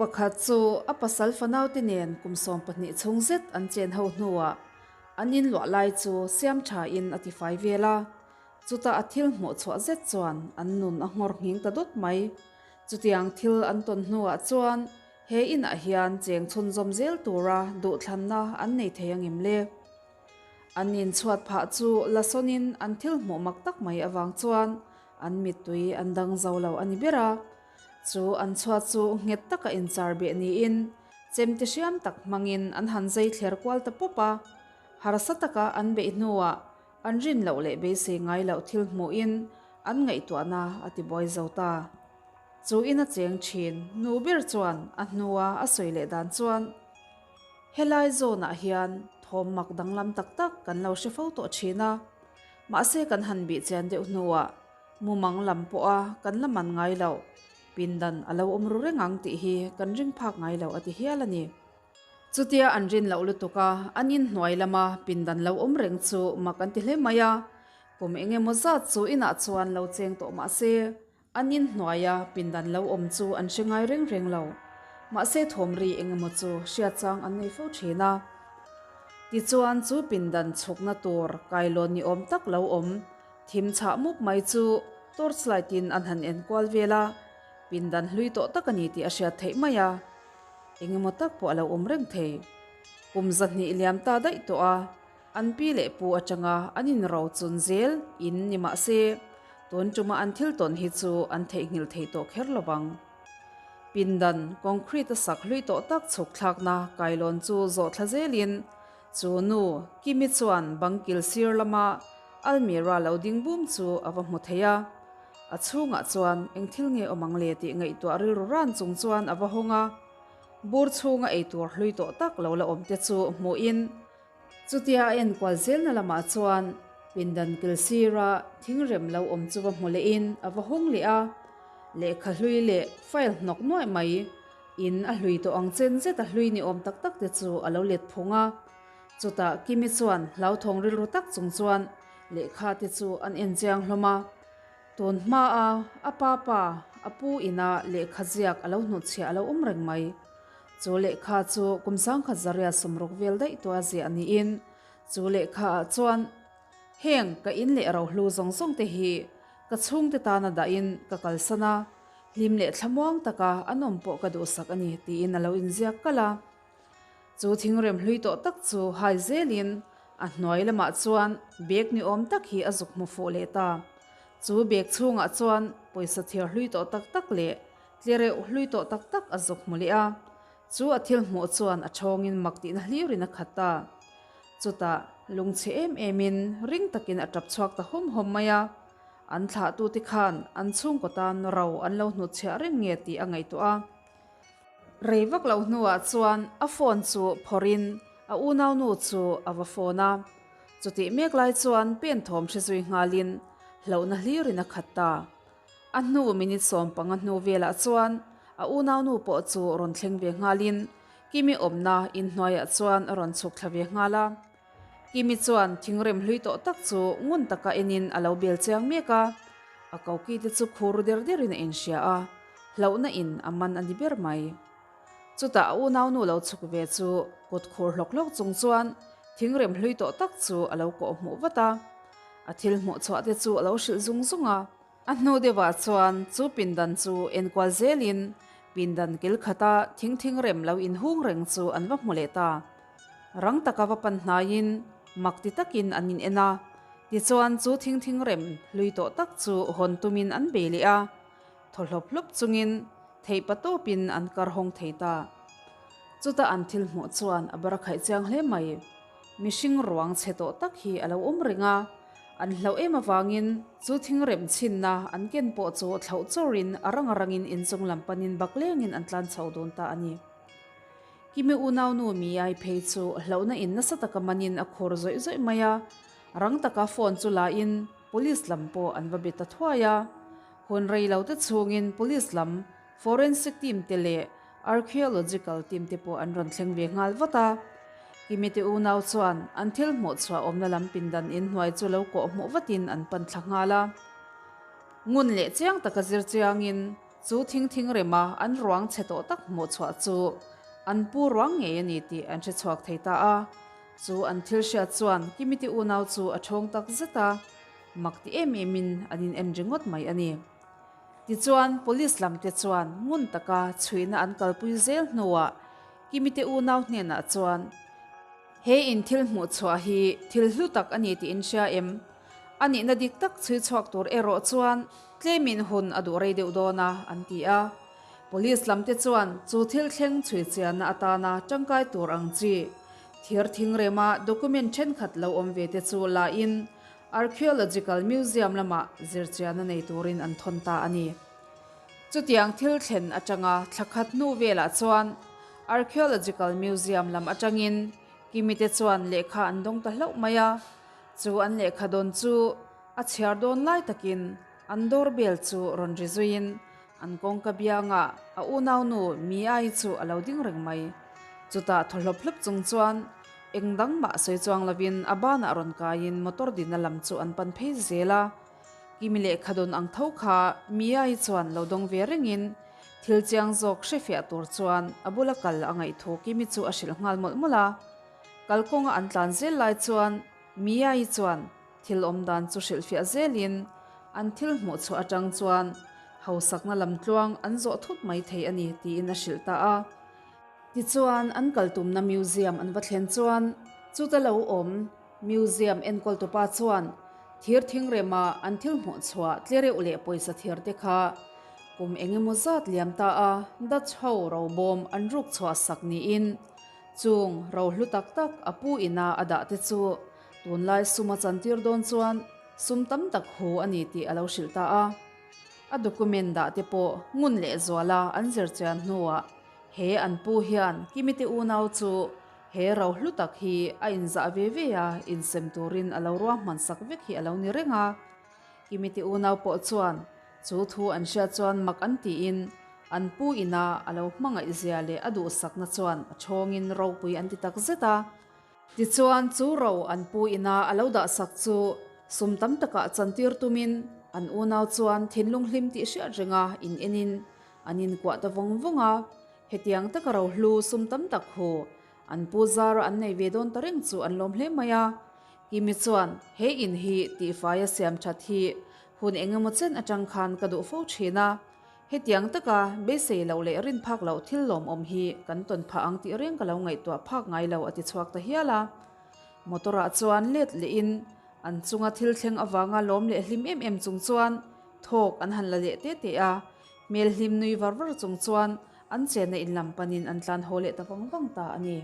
pakhat chu a pasal fanaute nen kum 12 chhung zet an chen ho hnuah an inluah lai chu siam thain a tifai vel a. Chutah a thil hmuh chhuah zet chuan an nun a nghawr nghing ta dawt mai. Chutiang thil an tawn hnuah chuan he inah hian cheng chhunzawm zel tura duhthlanna an nei thei angem le? An inchhuat phah chu la sawnin an thil hmuh mak tak mai avang chuan an mittui an dang zo lo a ni ber a. Chu an chhuat chu nghet taka inchar beh niin chemte hriam tak hmangin an han zai thler kual ta pawp a. Harsa taka an beih hnuah an rin loh leh beisei ngai loh thil hmuhin an ngaihtuahna a tibuai zo ta. Chu in a cheng thin nu ber chuan a hnua a sawi leh dan chuan, Helai zawnah hian thawm mak danglam tak tak kan lo hre fo tawh thin a, mahse kan han bih chian deuh hnuah mumang lam pawha kan la man ngai loh, pindan a lo awm ru reng ang tih hi kan ring phak ngai lo a ti hial a ni. Chutia an rin loh lutuk a, an inhnuai lama pindan lo awm reng chu mak an ti hle mai a, kum eng emaw zat chu inah chuan lo cheng tawh mah se, An inhnuaia pindan lo awm chu an hre ngai reng reng lo. Mahse thawmri eng emaw chu hriat chang an nei fo thin a. Tichuan chu pindan chhukna tur kailawn ni awm tak lo awm thim chhah mup mai chu torch light in an han enkual vel a, pindan hlui tawh tak a ni tih a hriat theih mai a. Eng emaw tak pawh a lo awm reng thei. Kum 200 liam ta daih tawh a. An pi leh pu atanga an inro chun zel in ni mah se, tun tuma an thil tawn hi chu an theihnghilh thei tawh kher lo vang. Pindan, concrete a sak hlui tawh tak chhuk thlakna kailawn chu zawh thla zelin chu nu Kimi chuan bang kil sir lama almirah lo ding bum chu a va hmu thei a. A chhungah chuan eng thil nge awm ang le tih ngaihtuah rilru ran chung chuan a va hawng a. Bur chhunga eitur hlui tawh tak lo la awm te chu hmuhin, Chutia a enkual zelna lamah chuan pindan kil sira thingrem lo awm chu va hmu lehin a va hawng leh a, lehkha hlui leh file hnawk nuaih mai in a hlui tawh ang chen zet a hlui ni awm tak tak te chu a lo let phung a. Chutah Kimi chuan hlauthawng rilru tak chung chuan lehkha te chu an en chiang hlawm a. Tun hmaa a pa pa a pu ina lehkha ziak a lo hnutchhiah a lo awm reng mai. Chu lehkha chu kum 1960 vel daih tawh a ziah niin chu lehkha ah chuan heng ka in leh rohlu zawng zawng te hi ka chhungte tana dahin ka kalsan a, hlim leh thlamuang taka an awm pawh ka duhsak a ni tiin a lo inziak kalh a. Chu thingrem hlui tawh tak chu hai zelin a hnuai lamah chuan bag ni awm tak hi a zuk hmu fuh leh ta. Chu bag chhungah chuan pawisa thiar hlui tawh tak tak leh Tlereuh hlui tawh tak tak a zuk hmu leh a, chu a thil hmuh chuan a thawngin mak tihna hlirin a khat ta. Chutah lungchhe em emin ring takin a tap chhuak ta hawm hawm mai a, an thlahtute khan an chhungkaw tan ro an lo hnutchhiah reng nge tih a ngaihtuah a. Rei vak lo hnuah chuan a phone chu phawrhin a unaunu chu a va phone a, chutih mek lai chuan pen thawm hre zui nghalin hlauhna hlirin a khat ta. A hnu minute 15 hnu velah chuan a unaunu pawh chu rawn thleng ve nghalin Kimi awmna inhnuaiah chuan a rawn chhuk thla ve nghal a. Kimi chuan thingrem hlui tawh tak chu ngun taka enin a lo bel chiang mek a, a koki te chu khur der derin a inhria a, hlauhna in a man a ni ber mai. Chutah a unaunu lo chhuk ve chu kut khur hlawk hlawk chung chuan thingrem hlui tawh tak chu a lo kawh hmuh vat a. A thil hmuh chhuah te chu a lo hrilh zung zung a. A hnu deuhah chuan chu pindan chu enkual zelin pindan kil khata thing thingrem lo inhung reng chu an va hmu leh ta. Rang taka va pan hnaiin mak ti takin an in en a. Tichuan chu thing thingrem hlui tawh tak chu hawn tumin an bei leh a. Thaw hlawp hlawp chungin theih pa tawpin an kar hawng thei ta. Chuta an thil hmuh chuan a bar khaih chiang hle mai. Mihring ruang chhe tawh tak hi a lo awm reng a, an hlauh em avangin chu thingrem chhinna an ken pawh chu thlauh chawrin a rang rangin inchung lam panin bak lengin an tlan chho dun ta a ni. Kimi unaunu Miai phei chu hlauhna in nasa taka manin a khur zawih zawih mai a, rang taka phone chu la in police lam pawh an va be ta thuai a. Hun rei lo te chhungin police lam, forensic team te leh archaeological team te pawh an rawn thleng ve nghal vat a. Kimite unau chuan an thil hmuh chhuah awmna lam pindan inhnuai chu lo kawh hmuh vatin an pan thla nghal a. Ngun leh chiang taka zir chiangin. Chu thing thing rema an ruang chhe tawh tak hmuh chhuah chu an pu ruang ngei a ni tih an hre chhuak thei ta a. Chu an thil hriat chuan Kimiti unau chu a ṭhawng tak zet a, mak ti em emin an in en ringawt mai a ni. Tichuan, Police lamte chuan ngun taka chhuihna an kalpui zel hnuah Kimite unau hnenah chuan, He in thil hmuh chhuah hi thil hlu tak a ni tih in hria em? A nihna dik tak chhui chhuak tur erawh chuan tlemin hun a duh rei deuh dawn a, an ti a. Police lamte chuan chu thil thleng chhui chianna atana tangkai tur ang chi thir thing rema document thenkhat lo awm ve te chu la in Archaeological Museum lamah zirchianna nei turin an thawn ta a ni. Chutiang thil thlen atanga thla khat hnu velah chuan Archaeological Museum lam atangin Kimite chuan lehkha an dawng ta hlauh mai a. Chu an lehkha dawn chu a chhiar dawn lai takin an doorbell chu rawn ri zuiin an kawngka biangah a unaunu Miai chu a lo ding reng mai. Chutah thaw hlawp hlawp chung chuan eng dang mah sawi chuang lovin a banah rawn kaiin motor dina lam chu an pan phei zel a. Kimi lehkha dawn ang tho kha Miai chuan lo dawng ve rengin thil chiang zawk hrefiah tur chuan a bula kal a ngaih thu Kimi chu a hrilh nghal mawlh mawlh a. Kalkawnga an tlan zel lai chuan Miai chuan thil awm dan chu hrilhfiah zelin an thil hmuh chhuah atang chuan hausakna lamtluang an zawh thut mai thei a ni tiin a hrilh ta a. Tichuan an kal tumna museum an va thlen chuan chuta lo awm museum enkawltupa chuan thir thingrema an thil hmuh chhuah tlereuh leh pawisa thir te kha kum eng emaw zat liam ta a Dutch ho robawm an ruk chhuah sak niin Chung rohlu tak tak a pu ina a dah te chu tunlai sum a chantir dawn chuan sum tam tak hu a ni tih a lo hrilh ta a. A document dah te pawh ngun leh zuala an zir chian hnuah he an pu hian Kimite unau chu he rohlu tak hi a inzah ve ve a insem turin a lo ruahman sak vek hi a lo ni reng a. Kimite unau pawh chuan chu thu an hriat chuan mak an tiin An pu ina a lo hmangaih zia leh a duhsakna chuan a chhawngin ropui an ti tak zet a. Tichuan chu ro an pu ina a lo dahsak chu sum tam takah chantir tumin an unau chuan thinlung hlim tih hriat renga in enin an inkuah ta vawng vawng a. Hetiang taka ro hlu sum tam tak hu an pu zara an nei ve dawn ta reng chu an lawm hle mai a. Kimi chuan he in hi tihfaia siam that hi hun engemaw chen atang khan ka duh fo thin a. Hetiang taka beisei loh leh rin phak loh thil lawmawm hi kan tawn phah ang tih reng ka lo ngaihtuah phak ngai lo a ti chhuak ta hial a. Motor ah chuan let lehin an chunga thil thleng avanga lawm leh hlim em em chung chuan thawk an han la leh te te a, hmel hlim nui var var chung chuan an chenna in lam panin an tlan haw leh ta vang vang ta a ni.